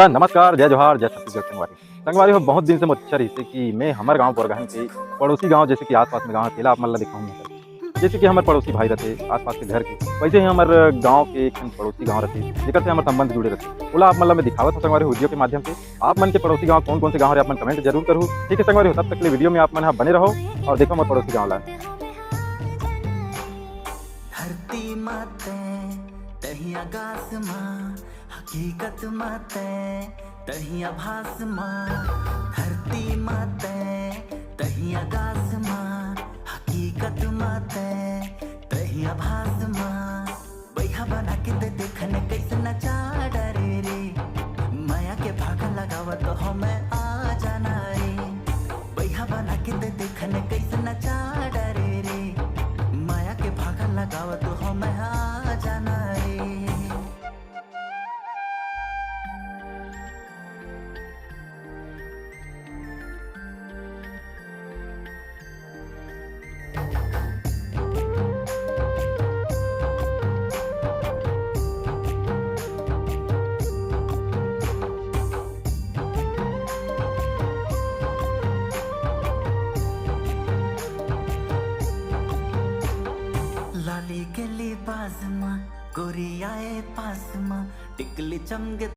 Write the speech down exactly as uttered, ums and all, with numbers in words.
नमस्कार, जय जोहार, जय छत्तीसगढ़ संगवारी। संगवारी हो, बहुत दिन से मोर इच्छा रहिसे कि मैं हमर गांव बोरगहन के पड़ोसी गांव, जैसे कि आसपास में गांव हे, तेला आप मन ला दिखाऊं। जैसे कि हमर पड़ोसी भाई रहते आसपास के घर के, वैसे ही हमर गांव के एक ठन पड़ोसी गांव रहते, जेकर से हमर संबंध जुड़े रहते, ओला आप मन ला मैं दिखावत हूं संगवारी हो वीडियो के माध्यम से। आप मन के पड़ोसी गांव कौन कौन से गांव हे, आप मन comment जरूर करहू। ठीक है संगवारी हो, तब तक के लिए वीडियो में आप मन ह बने रहो और देखो मोर पड़ोसी गांव ला। धरती माते तही आकाश मा, हकीकत माते तही आभास मा। धरती माते तही आकाश मा, हकीकत माते तही आभास मा। बैहा बना के दे देखन कैसे नचा डरे रे, माया के भागा लगावत हो मैं आ जाना रे। बैहा बना के दे देखन कैसे नचा डरे रे, माया के भागा लगावत हो मैं आ जाना रे। लाली के लिबास मा, गोरियाए पास मा, टिकली चमके